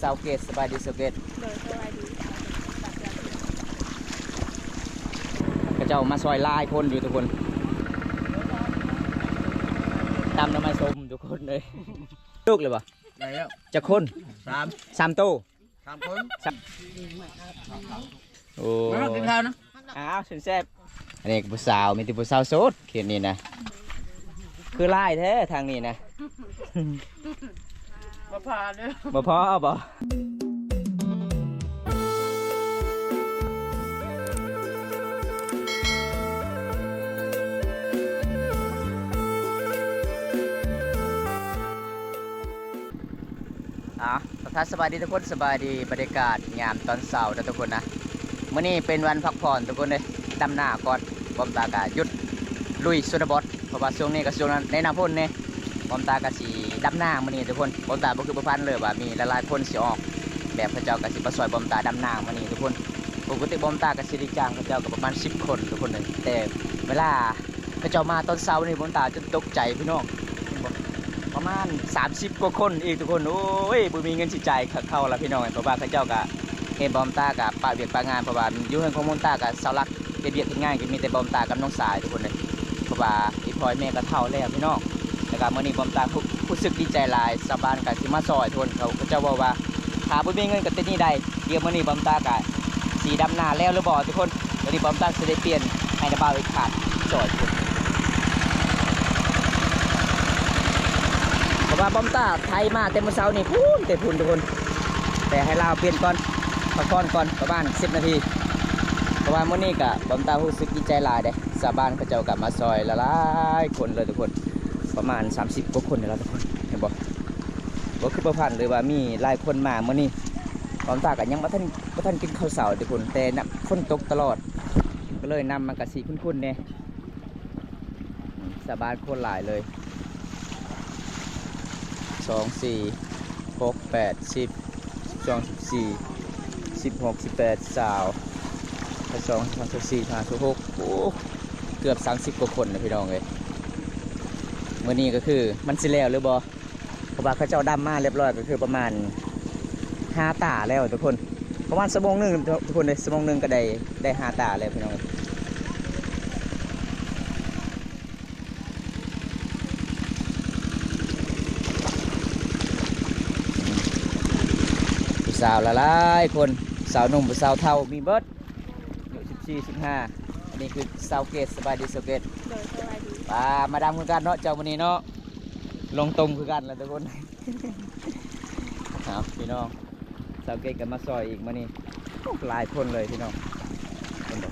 ສາວເກດ ສະບາຍດີສາວເກດ. ໂດຍ ສະບາຍດີ. ເຂົາເຈົ້າມາຊ່ອຍຫຼາຍຄົນຢູ່ທຸກຄົນ ຕຳໜໍ່ໄມ້ສົ້ມທຸກຄົນເລີຍ. ສຸກແລ້ວບໍ່? ໄດ້ແລ້ວ. ຈັກຄົນ? ສາມ ສາມໂຕ. ສາມຄົນ. ໂອ້ ມາກິນຂ້າວນຳ. ອ້າວ ແຊບໆ. ອັນນີ້ກໍຜູ້ສາວ ມີແຕ່ຜູ້ສາວໂສດເຂດນີ້ນະ. ຄືຫຼາຍແທ້ທາງນີ້ນະ. ບໍ່ພໍເດີ ບໍ່ພໍບໍ່? ອ່າ ທັກທາຍສະບາຍດີທຸກຄົນ ສະບາຍດີ ບັນຍາກາດຍາມຕອນເຊົ້າເດີທຸກຄົນນະ. ມື້ນີ້ເປັນວັນພັກຜ່ອນທຸກຄົນເດີ ດຳນາກ່ອນ. ບອມຕາກະຢຸດລຸຍຊົນນະບົດ ເພາະວ່າຊ່ວງນີ້ກະຊ່ວງໃນໜ້າຝົນເດ້. ບອມຕາກະຊິດຳນາມື້ນີ້ທຸກຄົນ. ບອມຕາບໍ່ຄິດບໍ່ຝັນເລີຍວ່າມີຫຼາຍໆຄົນຊິອອກ ແບບເຂົາເຈົ້າກະຊິມາຊ່ອຍບອມຕາດຳນາມື້ນີ້ທຸກຄົນ. ປົກກະຕິບອມຕາກະຊິໄດ້ຈ້າງເຂົາເຈົ້າກະປະມານສິບຄົນທຸກຄົນເດີ ແຕ່ເວລາ ເຂົາເຈົ້າມາຕອນເຊົ້ານີ້ ບອມຕາຈົນຕົກໃຈພີ່ນ້ອງ ເຫັນບໍ່ ປະມານສາມສິບກວ່າຄົນອີກທຸກຄົນ. ໂອ້ຍ ບໍ່ມີເງິນຊິຈ່າຍຄ່າເຂົ້າລະພີ່ນ້ອງ ເພາະວ່າເຂົາເຈົ້າກະເຫັນບອມຕາກະປະວຽກປະງານ ເພາະວ່າຢູ່ເຮືອນຂອງບອມຕາກະເສົາຫຼັກເຮັດວຽກເຮັດງານກະມີແຕ່ບອມຕາກັບນ້ອງຊາຍທຸກຄົນເລີຍ ເພາະວ່າອີ່ພໍ່ອີ່ແມ່ກະເຖົ້າແລ້ວພີ່ນ້ອງ. ແລ້ວກະມື້ນີ້ບອມຕາຮູ້ສຶກດີໃຈຫຼາຍ ຊາວບ້ານກະຊິມາຊ່ອຍທຸກຄົນ. ເຂົາ ເຂົາເຈົ້າເວົ້າວ່າ ຖ້າບໍ່ມີເງິນກະຕິດໜີ້ໄດ້. ດຽວມື້ນີ້ບອມຕາກະຊິດຳນາແລ້ວຫຼືບໍ່ທຸກຄົນ. ດຽວນີ້ບອມຕາຊິໄດ້ປ່ຽນໃຫ້ນ້າບ່າວອີກຄານຊ່ອຍທຸກຄົນ ເພາະວ່າບອມຕາໄຖມາແຕ່ມື້ເຊົ້ານີ້ພຸ້ນ ແຕ່ພຸ້ນທຸກຄົນ. ແຕ່ໃຫ້ລາວປ່ຽນກ່ອນ ພັກຜ່ອນກ່ອນປະມານສິບນາທີ ເພາະວ່າມື້ນີ້ກະບອມຕາຮູ້ສຶກດີໃຈຫຼາຍເດ້. ຊາວບ້ານເຂົາເຈົ້າກະມາຊ່ອຍຫຼາຍໆຄົນເລີຍທຸກຄົນ ປະມານສາມສິບກວ່າຄົນນີ້ລະທຸກຄົນ ເຫັນບໍ່? ບໍ່ຄືບໍ່ຝັນເລີຍວ່າມີຫຼາຍຄົນມາມື້ນີ້. ບອມຕາກະຍັງບໍ່ທັນ ບໍ່ທັນກິນເຂົ້າເຊົ້າທຸກຄົນ ແຕ່ນ້ຳ ຝົນຕົກຕະຫຼອດ ກະເລີຍນ້ຳມັນກະຊິຂຸ້ນໆແດ່. ຊາວບ້ານໂຄດຫຼາຍເລີຍ ສອງ ສີ່ ຫົກ ແປດ ສິບ ສິບສອງ ສິບສີ່ ສິບຫົກ ສິບແປດ ຊາວ ຊາວສອງ ຊາວສາມ ຊາວສີ່ ຊາວຫ້າ ຊາວຫົກ ໂອ້ ເກືອບສາມສິບກວ່າຄົນນະພີ່ນ້ອງເອີຍ. ມື້ນີ້ກະຄືມັນຊິແລ້ວຫຼືບໍ່? ເພາະວ່າເຂົາເຈົ້າດຳມາລຽບຮ້ອຍກະຄືປະມານຫ້າຕາແລ້ວທຸກຄົນ ປະມານຊົ່ວໂມງໜຶ່ງທຸກຄົນເອີຍ ຊົ່ວໂມງໜຶ່ງກະໄດ້ ໄດ້ຫ້າຕາແລ້ວພີ່ນ້ອງ. ຜູ້ສາວຫຼາຍໆຄົນ ສາວໜຸ່ມຜູ້ສາວເຖົ້າມີເບິດ ອາຍຸສິບສີ່ ສິບຫ້າ. ອັນນີ້ຄືສາວເກດ ສະບາຍດີສາວເກດ. ໂດຍ ສະບາຍດີ. ປາ ມາດຳຄືກັນເນາະ ເຈົ້າມື້ນີ້ເນາະ ລົງຕົມຄືກັນລະທຸກຄົນ. ເອົາພີ່ນ້ອງ ສາວເກດກະມາຊ່ອຍອີກມື້ນີ້ ໂອ້ ຫຼາຍຄົນເລີຍພີ່ນ້ອງ. ເຫັນບໍ່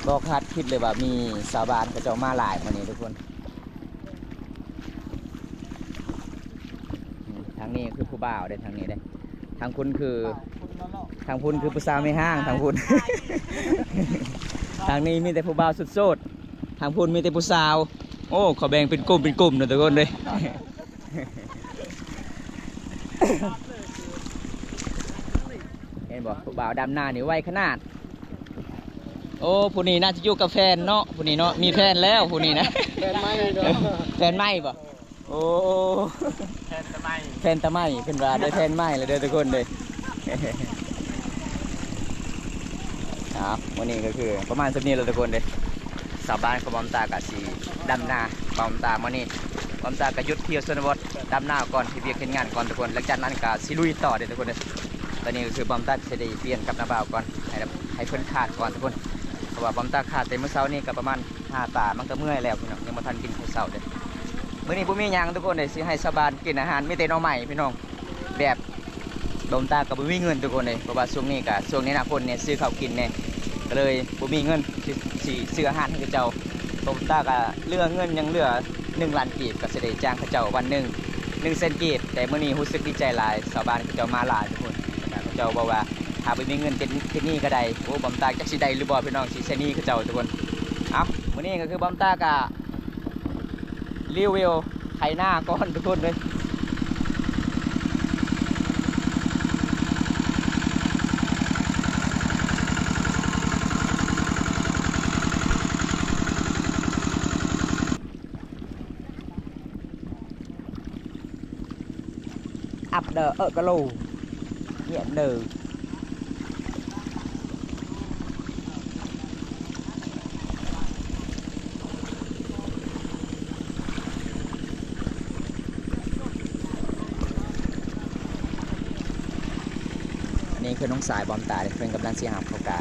ບໍ່ຄາດຄິດເລີຍວ່າມີຊາວບ້ານເຂົາເຈົ້າມາຫຼາຍມື້ນີ້ທຸກຄົນ. ອືມ ທາງນີ້ຄືຜູ້ບ່າວເດ້ ທາງນີ້ເດ້ ທາງພຸ້ນຄື ທາງພຸ້ນຄືຜູ້ສາວແມ່ຮ້າງ ທາງພຸ້ນ ທາງນີ້ມີແຕ່ຜູ້ບ່າວໂສດໆ ທາງພຸ້ນມີແຕ່ຜູ້ສາວ. ໂອ້ ເຂົາແບ່ງເປັນກຸ່ມເປັນກຸ່ມເນາະທຸກຄົນເດ້. ເຫັນບໍ່ ຜູ້ບ່າວດຳນານີ້ໄວຂະໜາດ. ໂອ້ ຜູ້ນີ້ໜ້າຈະຢູ່ກັບແຟນເນາະ ຜູ້ນີ້ເນາະ ມີແຟນແລ້ວຜູ້ນີ້ນະ. ແຟນໃໝ່ເນາະ ແຟນໃໝ່ບໍ່? ໂອ້ ແຟນຕາໃໝ່ ແຟນຕາໃໝ່ ເພິ່ນວ່າໄດ້ແຟນໃໝ່ແລ້ວເດີທຸກຄົນເດີ. ເອົາ ມື້ນີ້ກະຄືປະມານສ່ຳນີ້ລະທຸກຄົນເດີ. ຊາວບ້ານຂອງບອມຕາກະຊິດຳນາ ບອມຕາມື້ນີ້ ບອມຕາກະຢຸດທ່ຽວຊົນນະບົດ ດຳນາກ່ອນ ເຮັດວຽກເຮັດງານກ່ອນທຸກຄົນ ຫຼັງຈາກນັ້ນກະຊິລຸຍຕໍ່ເດີທຸກຄົນເດີ. ຕອນນີ້ກະຄືບອມຕາຊິໄດ້ປ່ຽນກັບນ້າບ່າວກ່ອນ ໃຫ້ ໃຫ້ເພິ່ນຄານກ່ອນທຸກຄົນ ເພາະວ່າບອມຕາຄານແຕ່ມື້ເຊົ້ານີ້ກະປະມານຫ້າຕາ ມັນກະເມື່ອຍແລ້ວພີ່ນ້ອງ ຍັງບໍ່ທັນກິນເຂົ້າເຊົ້າເດີ. ມື້ນີ້ບໍ່ມີຫຍັງທຸກຄົນເອີຍ ຊິໃຫ້ຊາວບ້ານກິນອາຫານ ມີແຕ່ໜໍ່ໄມ້ພີ່ນ້ອງ ແບບ ບອມຕາກະບໍ່ມີເງິນທຸກຄົນເອີຍ ເພາະວ່າຊ່ວງນີ້ກະຊ່ວງໃນໜ້າຝົນແດ່ ຊື້ເຂົ້າກິນແດ່ ກະເລີຍບໍ່ມີເງິນ ຊິ ຊິຊື້ອາຫານໃຫ້ເຂົາເຈົ້າ. ບອມຕາກະເຫຼືອເງິນ ຍັງເຫຼືອໜຶ່ງລ້ານກີບ ກະຊິໄດ້ຈ້າງເຂົາເຈົ້າວັນໜຶ່ງ ໜຶ່ງແສນກີບ. ແຕ່ມື້ນີ້ຮູ້ສຶກດີໃຈຫຼາຍ ຊາວບ້ານເຂົາເຈົ້າມາຫຼາຍທຸກຄົນ ເຂົາເຈົ້າບອກວ່າ ຖ້າບໍ່ມີເງິນຕິດ ຕິດໜີ້ກະໄດ້. ໂອ້ ບອມຕາຈັກຊິໄດ້ຫຼືບໍ່ພີ່ນ້ອງ ຊິໃຊ້ໜີ້ເຂົາເຈົ້າທຸກຄົນ. ເອົ້າ ມື້ນີ້ກະຄືບອມຕາກະ ຣີວິວໄຖນາກ່ອນທຸກຄົນເລີຍ. ເດີ ເອີ ກະໂລ ເຫຍເດີ. ອັນນີ້ຄືນ້ອງຊາຍບອມຕາ ເພິ່ນກຳລັງຊິຫາບເຂົ້າກາ.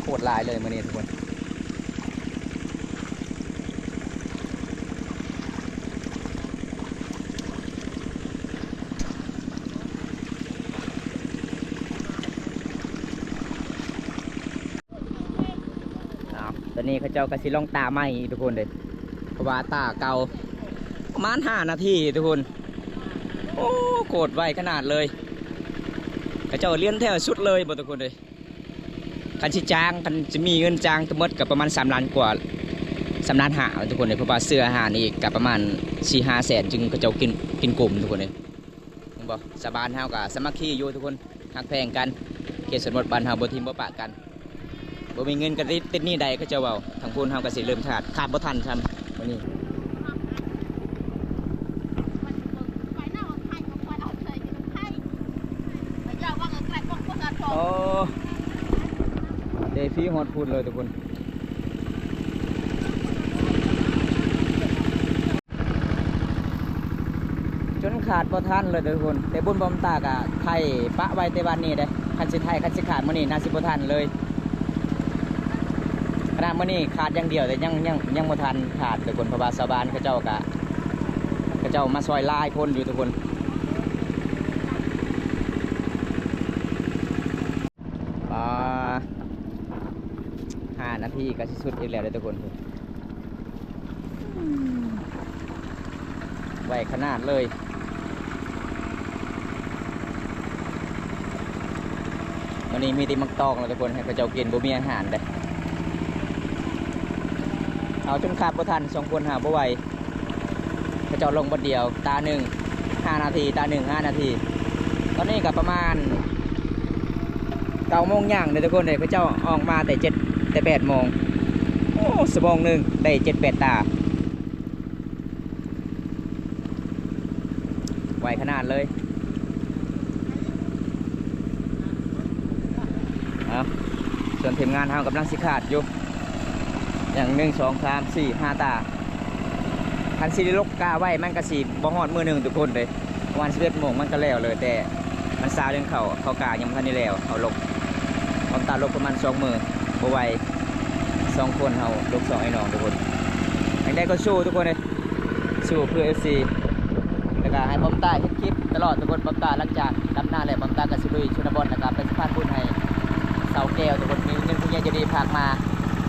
ໂຄດຫຼາຍເລີຍມື້ນີ້ທຸກຄົນ. ອ້າວ ຕອນນີ້ເຂົາເຈົ້າກໍຊິລອງຕາໃໝ່ອີກທຸກຄົນເດ້ ເພາະວ່າຕາເກົ່າປະມານຫ້ານາທີທຸກຄົນ. ໂອ້ ໂຄດໄວຂະໜາດເລີຍ ເຂົາເຈົ້າລຽນແຖວສຸດເລີຍບໍ່ທຸກຄົນເດ້. ຄັນຊິຈ້າງ ຄັນຊິມີເງິນຈ້າງທັງໝົດກໍປະມານສາມລ້ານກວ່າ ສາມລ້ານຫ້າທຸກຄົນເດ້ ເພາະວ່າເສືອອາຫານອີກກໍປະມານສີ່ຫ້າແສນ ຈຶ່ງເຂົາເຈົ້າກິນ ກິນກຸ້ມທຸກຄົນເດ້. ເຫັນບໍ່ ຊາວບ້ານເຮົາກໍສາມັກຄີຢູ່ທຸກຄົນ ຮັກແພງກັນ ເຂດຊົນນະບົດບ້ານເຮົາບໍ່ຖິ້ມບໍ່ປະກັນ ບໍ່ມີເງິນກໍຕິດ ຕິດໜີ້ໄດ້ ເຂົາເຈົ້າເວົ້າ. ທາງພຸ້ນເຮົາກໍຊິເລີ່ມຂາດ ຂາດບໍ່ທັນຊ້ຳມື້ນີ້. ໂອ້ ເດຟີຮອດພຸ້ນເລີຍທຸກຄົນ ຈົນຂາດບໍ່ທັນເລີຍທຸກຄົນ. ແຕ່ບຸນບອມຕາກະໄຖປະໄວ້ແຕ່ວານນີ້ເດ້ ຄັນຊິໄຖ ຄັນຊິຂາດມື້ນີ້ໜ້າຊິບໍ່ທັນເລີຍ. ຂະໜາດມື້ນີ້ຂາດຢ່າງດຽວ ແຕ່ຍັງ ຍັງ ຍັງບໍ່ທັນຂາດທຸກຄົນ ເພາະວ່າຊາວບ້ານເຂົາເຈົ້າກະ ເຂົາເຈົ້າມາຊ່ອຍຫຼາຍຄົນຢູ່ທຸກຄົນ. ປາ ຫ້ານາທີກໍຊິສຸດອີກແລ້ວເດ້ທຸກຄົນ ໄວຂະໜາດເລີຍ. ມື້ນີ້ມີແຕ່ໝາກຕອງແລ້ວທຸກຄົນ ໃຫ້ເຂົາເຈົ້າກິນ ບໍ່ມີອາຫານເດ້. ເອົາຈົນຂາດບໍ່ທັນ ສອງຄົນຫາບໍ່ໄຫວ. ເຂົາເຈົ້າລົງບາດດຽວ ຕາໜຶ່ງຫ້ານາທີ ຕາໜຶ່ງຫ້ານາທີ. ຕອນນີ້ກໍປະມານເກົ້າໂມງຍ່າງເດ້ທຸກຄົນເດ້ ເຂົາເຈົ້າອອກມາແຕ່ເຈັດ ແຕ່ແປດໂມງ. ໂອ້ ຊົ່ວໂມງໜຶ່ງໄດ້ເຈັດແປດຕາ ໄວຂະໜາດເລີຍ. ເອົາ ສ່ວນທີມງານເຮົາກຳລັງຊິຂາດຢູ່ ຢ່າງ ໜຶ່ງ ສອງ ສາມ ສີ່ ຫ້າ ຕາ. ຄັນຊິໄດ້ລົກກະໄວ້ ມັນກະຊິບໍ່ຮອດມື້ໜຶ່ງທຸກຄົນເດ້ ປະມານສິບເອັດໂມງມັນກະແລ້ວເລີຍ. ແຕ່ມັນຊາເລື່ອງເຂົ້າ ເຂົ້າກະຍັງບໍ່ທັນໄດ້ແລ້ວ ເຮົາລົກ ບອມຕາລົກປະມານສອງມື້ ບໍ່ໄຫວ ສອງຄົນເຮົາ ລົກສອງໄອ້ນ້ອງທຸກຄົນ. ຈັ່ງໃດກໍສູ້ທຸກຄົນເດ້ ສູ້ເພື່ອເອັຟຊີ ແລ້ວກໍໃຫ້ບອມຕາເຮັດຄລິບຕະຫຼອດທຸກຄົນ. ບອມຕາຫຼັງຈາກດຳນາແລ້ວ ບອມຕາກໍຊິລຸຍຊົນນະບົດ ແລ້ວກໍໄປສະພານບຸນໃຫ້ສາວແກ້ວທຸກຄົນ. ມີເງິນຜູ້ໃຫຍ່ໃຈດີຝາກມາ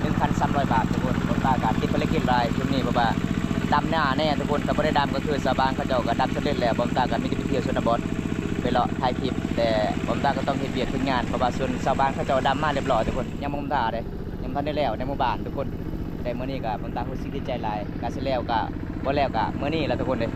ໜຶ່ງພັນສາມຮ້ອຍບາດທຸກຄົນ. ບອມຕາກໍຕິດພາລະກິດຫຼາຍຊ່ວງນີ້ ເພາະວ່າດຳນາແນ່ທຸກຄົນ ກໍບໍ່ໄດ້ດຳ ກໍຄືຊາວບ້ານເຂົາເຈົ້າກໍດຳສຳເລັດແລ້ວ. ບອມຕາກໍມີແຕ່ໄປທ່ຽວຊົນນະບົດ ໄປເລາະຖ່າຍຄລິບ ແຕ່ບອມຕາກໍຕ້ອງເຮັດວຽກເຮັດງານ ເພາະວ່າສ່ວນຊາວບ້ານເຂົາເຈົ້າດຳມາຮຽບຮ້ອຍທຸກຄົນ ຍັງບໍ່ທັນໄດ້ ຍັງບໍ່ທັນໄດ້ແລ້ວໃນໝູ່ບ້ານທຸກຄົນ. ແຕ່ມື້ນີ້ກໍບອມຕາຮູ້ສຶກດີໃຈຫຼາຍ ກະຊິແລ້ວກະບໍ່ແລ້ວກະມື້ນີ້ລະທຸກຄົນເດ້.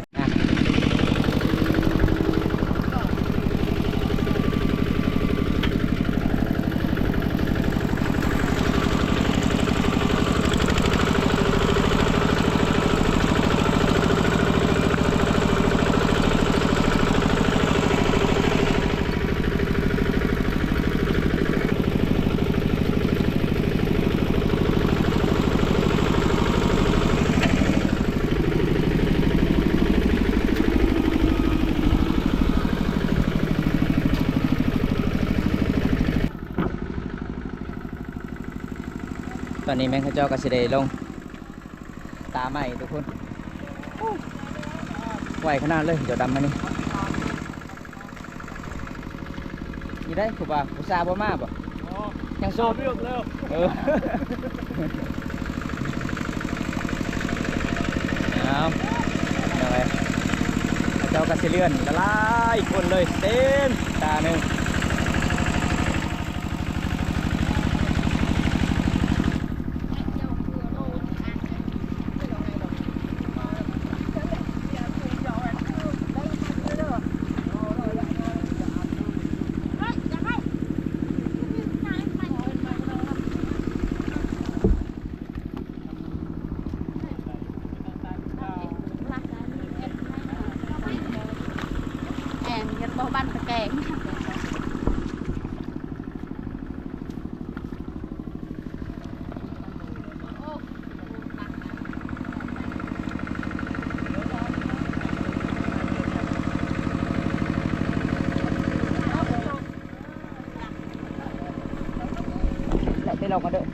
ຕອນນີ້ແມ່ນເຂົາເຈົ້າກໍຊິໄດ້ລົງຕາໃໝ່ທຸກຄົນ. ໂອ້ ໄວຂະໜາດເລີຍ ເຈົ້າດຳມານີ້. ນີ້ໄດ໋ ຜູ້ບ່າວ ຜູ້ສາວບໍ່ມາບໍ່? ຍັງໂສດ ເລືອກແລ້ວ ເອີ ເອົາ ເອົາໄວ້ ເຂົາເຈົ້າກໍຊິເລື່ອນຫຼາຍໆຄົນເລີຍ ເຕັມຕາໜຶ່ງ. ເ ລອງກັນເດີ້.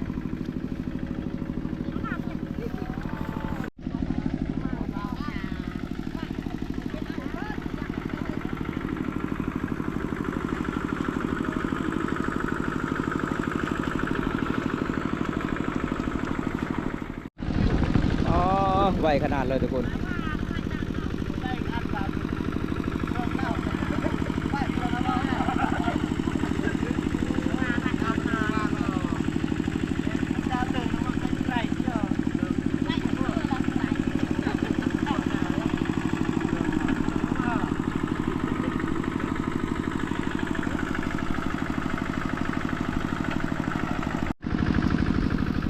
ອໍ ໄວຂະໜາດເລີຍທຸກຄົນ.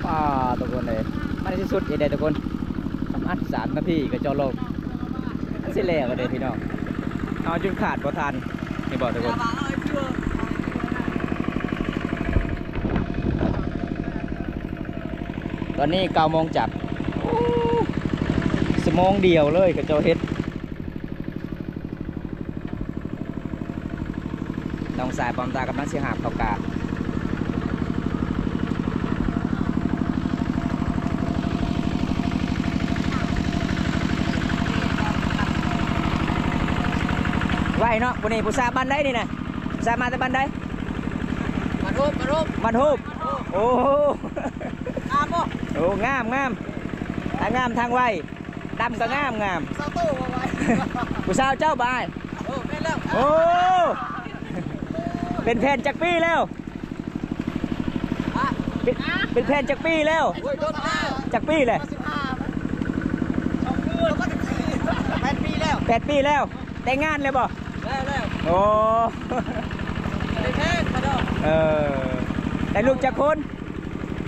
ປ້າ ທຸກຄົນເອີຍ ໃນທີ່ສຸດເຮັດໄດ້ທຸກຄົນ ປະມານສາມນາທີກະຈອດລົງ ມັນຊິແລ້ວເດ້ພີ່ນ້ອງ ເອົາຈົນຂາດບໍ່ທັນ ເຫັນບໍ່ທຸກຄົນ. ຕອນນີ້ເກົ້າໂມງຈັດ ໂອ້ ຊົ່ວໂມງດຽວເລີຍເຂົາເຈົ້າເຮັດ. ນ້ອງຊາຍປ້ອມຕາກຳລັງຊິຫາບເຂົ້າກາ ໄວເນາະ. ຜູ້ນີ້ຜູ້ສາວບ້ານໃດນີ້ນະ? ຜູ້ສາວມາແຕ່ບ້ານໃດ? ບ້ານໂຮບ ບ້ານໂຮບ ບ້ານໂຮບ. ໂອ້ ງາມບໍ່? ໂອ້ ງາມ ງາມ ທັງງາມທັງໄວ. ດຳກໍງາມ ງາມ ຜູ້ສາວເຈົ້າບໍ່ອ້າຍ? ເອີ ແມ່ນແລ້ວ. ໂອ້ ເປັນແຟນຈັກປີແລ້ວ? ເປັນ ເປັນແຟນຈັກປີແລ້ວ? ໂອ້ຍ ດົນແລ້ວ. ຈັກປີແຫຼະ? ແປດປີແລ້ວ. ແປດປີແລ້ວ. ແຕ່ງງານແລ້ວບໍ່? ແລ້ວ ແລ້ວ. ໂອ້ ເປັນແຟນ ເອີ ໄດ້ລູກຈັກຄົນ?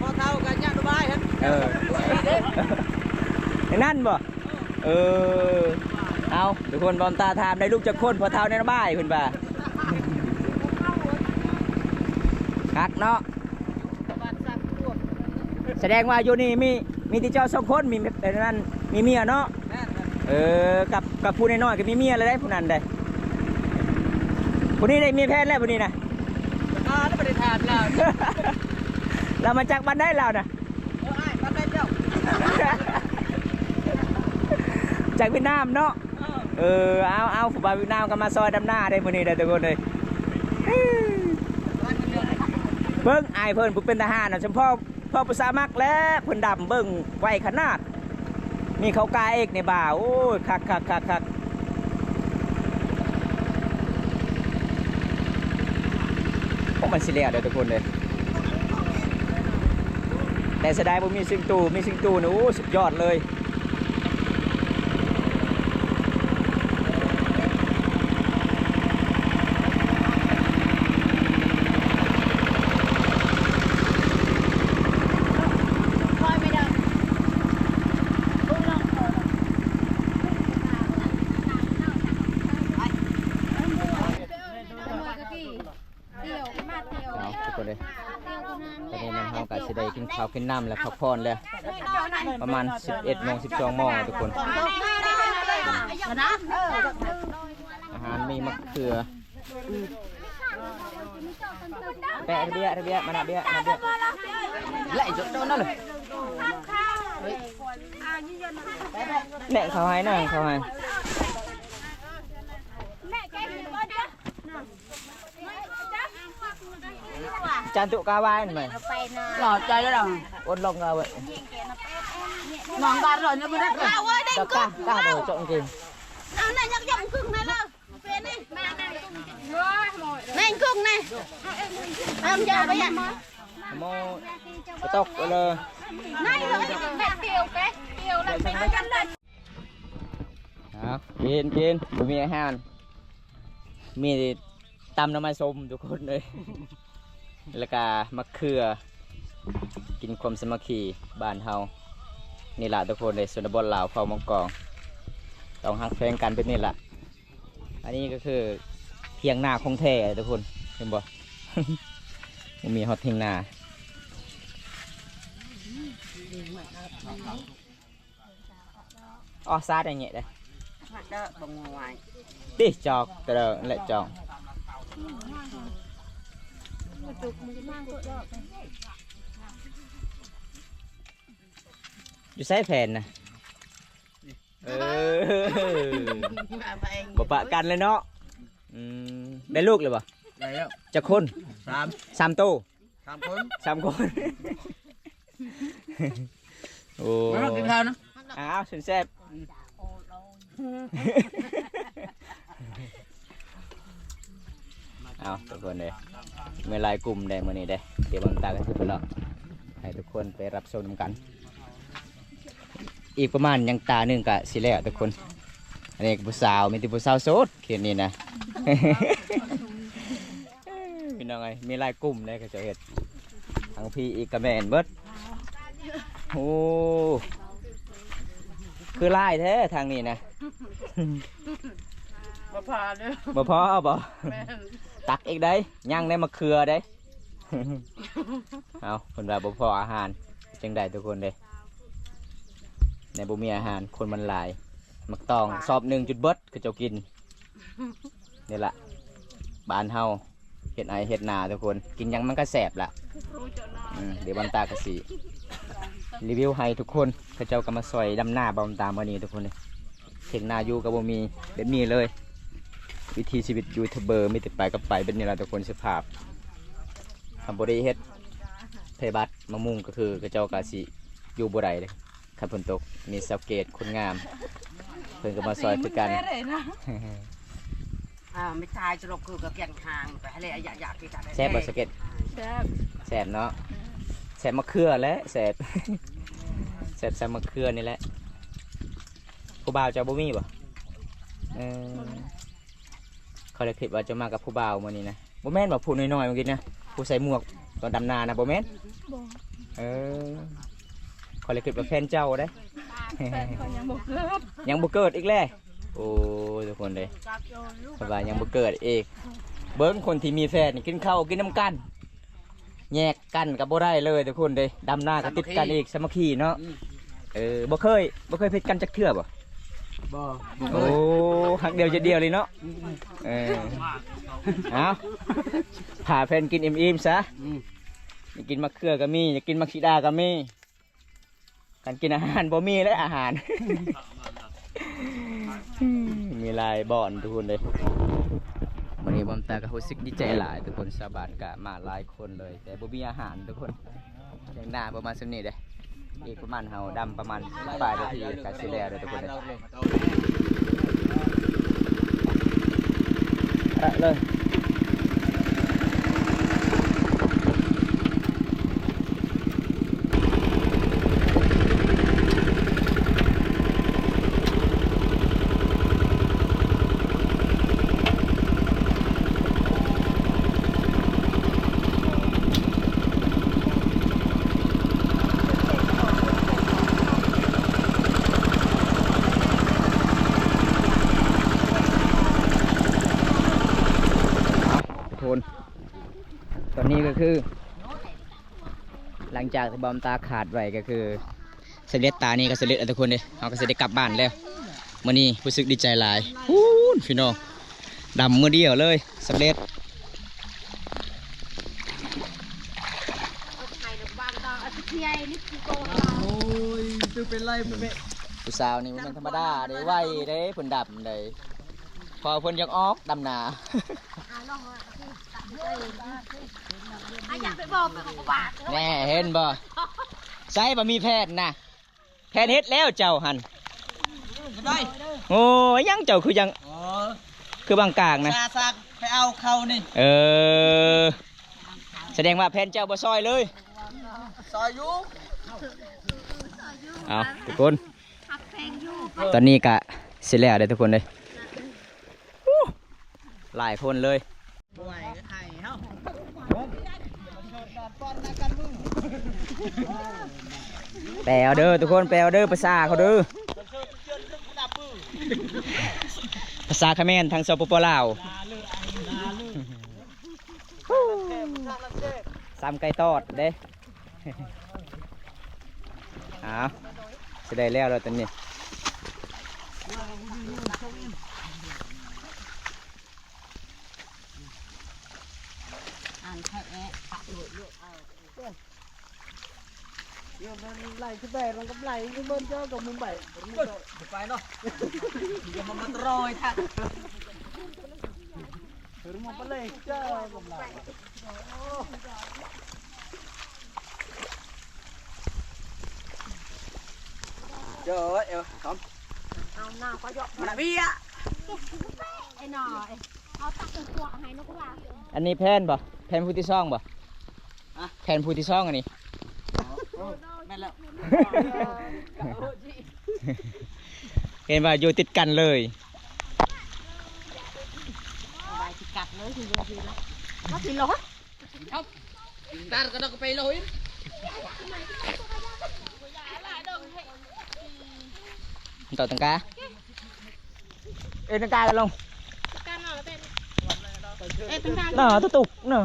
ພໍ່ເຖົ້າກັນຍາດະບາຍຫັ້ນ. ເອີ ນັ້ນບໍ່? ເອີ ເອົາ ທຸກຄົນ ບ່ອນຕາຖາມໄດ້ລູກຈັກຄົນ ພໍ່ເຖົ້າແນວບາຍເພິ່ນວ່າ. ຄັກເນາະ ສະແດງວ່າຢູ່ນີ້ມີ ມີແຕ່ເຈົ້າສອງຄົນ ມີ ອັນນັ້ນ ມີເມຍເນາະ. ແມ່ນ ແມ່ນ. ເອີ ກັບ ກັບຜູ້ນ້ອຍໆກໍມີເມຍແລ້ວເດ້ ຜູ້ນັ້ນເດ້. ຜູ້ນີ້ໄດ້ມີແຟນແລ້ວ ຜູ້ນີ້ນະ? ອ່າ ບໍ່ໄດ້ຖາມລາວ. ລາວມາຈາກບ້ານໃດລາວນະ? ເອີ ອ້າຍ ບ້ານໃດເຈົ້າ? ຈາກຫວຽດນາມເນາະ. ເອີ ເອີ ເອົາ ເອົາ ຜູ້ບ່າວຫວຽດນາມກໍມາຊ່ອຍດຳນາເດ້ມື້ນີ້ເດ້ທຸກຄົນເອີຍ. ເບິ່ງອ້າຍເພິ່ນຜູ້ເປັນທະຫານນະ ສົມພໍ ພໍຜູ້ສາວມັກແລ້ວ ເພິ່ນດຳ ເບິ່ງໄວຂະໜາດ. ມີເຂົ້າກາເອກໃນບ່າ ໂອ້ຍ ຄັກໆໆໆ. ໂອ້ ມັນຊິແລ້ວເດ້ທຸກຄົນເດ້ ແຕ່ເສຍດາຍບໍ່ມີຊິງຕູ ມີຊິງຕູນີ້ ໂອ້ ສຸດຍອດເລີຍ. ເອົາ ທຸກຄົນເອີຍ ຕອນນີ້ນຳເຮົາກໍຊິໄດ້ກິນເຂົ້າກິນນ້ຳ ແລະ ພັກຜ່ອນແລ້ວ ປະມານສິບເອັດໂມງ ສິບສອງໂມງທຸກຄົນ. ອາຫານມີໝາກເຂືອ ແປະເບຍ ເບຍ ມານະເບຍ ມານະເບຍ ແລະ ອີກໂຕນັ້ນເລີຍ ແນະ ເຂົ້າໃຫ້ນະ ເຂົ້າໃຫ້ ຈານຕຸກາວາຍນີ້ ຫຼໍ່ໃຈແລ້ວ ອົດລົງກາເວີຍ ນ້ອງກາເລີຍ ຍັງບໍ່ໄດ້ ຕາ ຕາ ໂດ ເຈາະກາງເກງ ເອົານະ ຍັກຍົກຄຶ່ງນະເລີ ແມ່ງກຸ້ງນະ ຕາມເຈົ້າໄປ ໂມ ຕະຕົກເລີຍ ນັ້ນເລີຍ ແບບປຽວແປະປຽວແລ້ວເປັນ ເອົາ ກິນ ກິນ ບໍ່ມີອາຫານ ມີແຕ່ຕຳໜໍ່ໄມ້ສົ້ມທຸກຄົນເອີຍ ແລ້ວກະໝາກເຂືອ ກິນຄວາມສາມັກຄີບ້ານເຮົານີ້ລະທຸກຄົນເອີຍ. ຊົນນະບົດລາວເຜົ່າມັງກອງ ຕ້ອງຮັກແພງກັນແບບນີ້ລະ. ອັນນີ້ກໍຄືຖຽງນາຂອງແທ້ທຸກຄົນ ເຫັນບໍ່? ບໍ່ມີຮອດຖຽງນາ. ອໍ ຊາດຢ່າງນີ້ເດ້ ເດີ ບໍ່ງວາຍ ຕິຈອກ ເດີ ແລະ ຈອກ. ມາຕຸກ ມາຕຸກ ມາຕຸກ. ຢູ່ໃສແຜນນະ? ເອີ ບໍ່ປະກັນເລີຍເນາະ. ອືມ ໄດ້ລູກແລ້ວບໍ່? ໄດ້ແລ້ວ. ຈັກຄົນ? ສາມ. ສາມໂຕ? ສາມຄົນ. ສາມຄົນ. ໂອ້ ມາກິນເຂົ້ານະ. ອ້າວ ແຊບໆ. ເອົາ ທຸກຄົນເດ້ ມີຫຼາຍກຸ່ມເດ້ມື້ນີ້ເດ້. ດຽວເບິ່ງຕາກັນຊິເພິ່ນເນາະ ໃຫ້ທຸກຄົນໄປຮັບຊົມນຳກັນ. ອີກປະມານຫຍັງຕາໜຶ່ງກະຊິແລ້ວທຸກຄົນ. ອັນນີ້ກະຜູ້ສາວ ມີແຕ່ຜູ້ສາວໂສດເຂດນີ້ນະ. ພີ່ນ້ອງເອີຍ ມີຫຼາຍກຸ່ມເດ້ເຂົາເຈົ້າເຮັດ. ທາງພີ້ອີກກະແມ່ນເບິດ. ໂອ້ ຄືຫຼາຍແທ້ທາງນີ້ນະ. ບໍ່ພໍເດີ້ ບໍ່ພໍບໍ່? ແມ່ນ. ຕັກອີກໄດ໋ ຍັງໄດ້ໝາກເຂືອໄດ໋. ເອົາ ເພິ່ນວ່າບໍ່ພໍອາຫານ ຈັ່ງໃດທຸກຄົນເດ້. ແນວບໍ່ມີອາຫານ ຄົນມັນຫຼາຍ. ໝາກຕອງສອບໜຶ່ງຈົນເບິດ ເຂົາເຈົ້າກິນ. ນີ້ລະ ບ້ານເຮົາເຮັດໄຮ່ເຮັດນາທຸກຄົນ ກິນຫຍັງມັນກະແຊບລະ. ອືມ ດຽວບອນຕາກະຊິຣີວິວໃຫ້ທຸກຄົນ. ເຂົາເຈົ້າກະມາຊ່ອຍດຳນາບອນຕາມື້ນີ້ທຸກຄົນເດ້. ຖຽງນາຢູ່ກະບໍ່ມີ ແບບນີ້ເລີຍ. ວິຖີຊີວິດຢູທູບເບີ ມີແຕ່ໄປກັບໄປແບບນີ້ລະທຸກຄົນ. ສະພາບ ຄັນບໍ່ໄດ້ເຮັດໄພບັດມະມຸງກະຄື ເຂົາເຈົ້າກະຊິຢູ່ບໍ່ໄດ້ເດ້ ຄັນຝົນຕົກ. ມີສາວເກດຄົນງາມ ເພິ່ນກະມາຊ່ອຍຄືກັນ. ອ່າ ໄມ່ຕາຍຈະລົກຄືກະແກ່ນຫາງໄປຫັ້ນແຫຼະ. ຢາກ ຢາກຄືກັນ. ແຊບບໍ່ສາວເກດ? ແຊບ ແຊບເນາະ. ແຊບໝາກເຂືອແຫຼະ ແຊບ ແຊບໃສ່ໝາກເຂືອນີ້ແຫຼະ. ຜູ້ບ່າວເຈົ້າບໍ່ມີບໍ່? ເອີ ຂ້ອຍລະຄິດວ່າເຈົ້າມາກັບຜູ້ບ່າວມື້ນີ້ນະ. ບໍ່ແມ່ນບໍ່? ຜູ້ນ້ອຍໆມື້ກີ້ນະ ຜູ້ໃສ່ໝວກຕອນດຳນານະ ບໍ່ແມ່ນ? ບໍ່. ເອີ ຂ້ອຍລະຄິດວ່າແຟນເຈົ້າເດ້. ແຟນຂ້ອຍຍັງບໍ່ເກີດ. ຍັງບໍ່ເກີດອີກແລະ. ໂອ້ຍ ທຸກຄົນເດ້ ເພິ່ນວ່າຍັງບໍ່ເກີດອີກ. ເບິ່ງຄົນທີ່ມີແຟນກິນເຂົ້າກິນນຳກັນ ແຍກກັນກະບໍ່ໄດ້ເລີຍທຸກຄົນເດ້. ດຳນາກະຕິດກັນອີກ ສາມັກຄີເນາະ. ອືມ ເອີ ບໍ່ເຄີຍ ບໍ່ເຄີຍຜິດກັນຈັກເທື່ອບໍ່? ບໍ່ ບໍ່ເຄີຍ. ໂອ້ ຮັກດຽວໃຈດຽວເລີຍເນາະ. ອືມ ເອີ ເອົາ ພາແຟນກິນອີ່ມໆຊະ. ອືມ ຢາກກິນໝາກເຂືອກະມີ ຢາກກິນໝາກສີດາກະມີ. ການກິນອາຫານບໍ່ມີເລີຍ ອາຫານ ມີຫຼາຍບ່ອນທຸກຄົນເດ້. ມື້ນີ້ບອນຕາກະຮູ້ສຶກດີໃຈຫຼາຍທຸກຄົນ ຊາວບ້ານກະມາຫຼາຍຄົນເລີຍ ແຕ່ບໍ່ມີອາຫານທຸກຄົນ. ຫຍັງໜ້າປະມານສ່ຳນີ້ເດ້. ອີກປະມານ ເຮົາດຳປະມານປາຍນາທີກະຊິແລ້ວເດີທຸກຄົນເດີ. ເອີ ເລີຍ. ທຸກຄົນ ຕອນນີ້ກະຄື ຫຼັງຈາກທີ່ບອມຕາຄາດໄວ້ກະຄື ສຳເລັດຕານີ້ກະສຳເລັດແລ້ວທຸກຄົນເດ້. ເຮົາກະຊິໄດ້ກັບບ້ານແລ້ວ. ມື້ນີ້ຮູ້ສຶກດີໃຈຫຼາຍ. ພຸ້ນ ພີ່ນ້ອງ ດຳມື້ດຽວເລີຍ ສຳເລັດ. ໂອ້ຍ ຄືເປັນໄລ ຜູ້ສາວນີ້ບໍ່ແມ່ນທຳມະດາເດ້ ໄວເດ້ ເພິ່ນດຳໄດ້ ເພາະວ່າເພິ່ນຢາກອອກດຳນາ. ແນ່ ເຫັນບໍ່? ໃສບໍ່ມີແຜ່ນນະ? ແຜ່ນເຮັດແລ້ວເຈົ້າຫັ້ນ. ໂອ້ຍ ຍັງເຈົ້າຄືຍັງ ຄືບາງກາງນະ. ໄປເອົາເຂົ້ານີ້. ເອີ ສະແດງວ່າແຜ່ນເຈົ້າບໍ່ຊ່ອຍເລີຍ. ຊ່ອຍຢູ່. ເອົາ ທຸກຄົນ ຕອນນີ້ກະຊິແລ້ວເດີທຸກຄົນເດີ. ຫຼາຍຄົນເລີຍ. ແປເດີທຸກຄົນ ແປເດີ ພາສາເຂົາເດີ ພາສາຂະແມນທາງ ສປປ ລາວ. ສາມໄກ່ຕອດເດ້. ເອົາ ຊິໄດ້ແລ້ວແລ້ວຕອນນີ້. ອ່ານແທ້ແອະ. Yo, man, lai kedai, orang keblai, ini ban jaga Mumbai. Terus. Oi, depan noh. Dia mau meteroi tak. Terus mau pelai, jaga keblai. Yo, yo, kom. Au nah, kau jok. Mana biak? ໄອ້ໜ້ອຍ ເອົາຕັກເອົາຂວດໃຫ້ນົກວ່າ. ອັນນີ້ແຜນບໍ່? ແຜນຜູ້ທີສອງບໍ່? ຮະ? ແຜນຜູ້ທີສອງອັນນີ້. ແມ່ນແລ້ວ. ເຫັນວ່າຢູ່ຕິດກັນເລີຍ. ໄປຕິດກັນເລີຍ ຄືເບິ່ງຄືນະ. ມາຊິລົງ. Tar ka dah kepelo in. Entah tengka. Eh, tengka ka long. Tengka no, ten. Eh, tengka. Nah, tutup. Nah.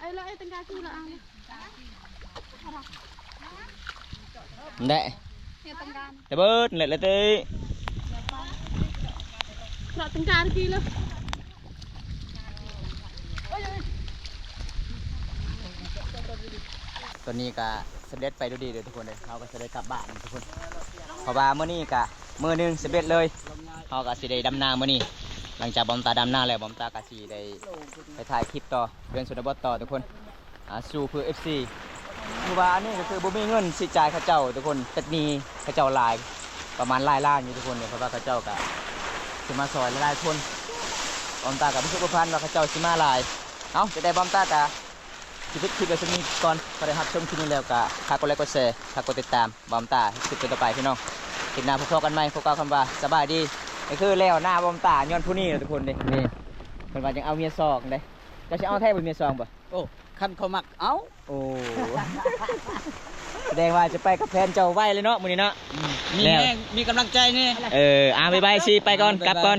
Ai lo, eh, tengka ki lo ang. ແຫຼະ ເຮັດຕັ້ງການ ແຕ່ເບີດແຫຼະ ແລ້ວເຕະ ເນາະ ຕັ້ງການກີ້ລະ. ຕອນນີ້ກະສຳເລັດໄປດ້ວຍດີເດີທຸກຄົນເດີ ເຮົາກະຊິໄດ້ກັບບ້ານທຸກຄົນ ເພາະວ່າມື້ນີ້ກະມື້ໜຶ່ງສຳເລັດເລີຍ ເຮົາກະຊິໄດ້ດຳນາມື້ນີ້ ຫຼັງຈາກບອມຕາດຳນາແລ້ວ ບອມຕາກະຊິໄດ້ໄປຖ່າຍຄລິບຕໍ່ ເລື່ອງຊົນນະບົດຕໍ່ທຸກຄົນ. ອ່າ ສູ້ເພື່ອເອັຟຊີ ຄືວ່າອັນນີ້ກະຄືບໍ່ມີເງິນຊິຈ່າຍເຂົາເຈົ້າທຸກຄົນ ຕິດໜີ້ເຂົາເຈົ້າຫຼາຍ ປະມານຫຼາຍລ້ານຢູ່ທຸກຄົນເດ ເພາະວ່າເຂົາເຈົ້າກະຊິມາຊ່ອຍຫຼາຍໆຄົນ ບອມຕາກະບໍ່ຄິດບໍ່ຝັນວ່າເຂົາເຈົ້າຊິມາຫຼາຍ. ເອົ້າ ຈັ່ງໃດບອມຕາກະຊິປິດຄລິບໄວ້ສ່ຳນີ້ກ່ອນ ໃຜໄດ້ຮັບຊົມຄລິບນີ້ແລ້ວກະຝາກກົດໄລກົດແຊ ຝາກກົດຕິດຕາມບອມຕາຄລິບຕໍ່ໄປພີ່ນ້ອງ ຄລິບໜ້າພົບກັນໃໝ່ ຂໍກ່າວຄຳວ່າສະບາຍດີ. ນີ້ຄືແລ້ວໜ້າບອມຕາຍ້ອນຜູ້ນີ້ແຫຼະທຸກຄົນເດ ນີ້ ເພິ່ນວ່າຍັງເອົາເມຍສອງເດ. ເຈົ້າຊິເອົາແທ້ບໍ່ເມຍສອງບໍ່? ໂອ້ ຄັນເຂົາມັກເອົາ. ໂອ້ ສະແດງວ່າຈະໄປກັບແຟນເຈົ້າໄວເລີຍເນາະມື້ນີ້ເນາະ ອືມ ມີແຮງ ມີກຳລັງໃຈແດ່. ເອີ ອ່າ ບາຍບາຍ ຊິໄປກ່ອນ ອ່າ ບາຍບາຍ ກັບກ່ອນ.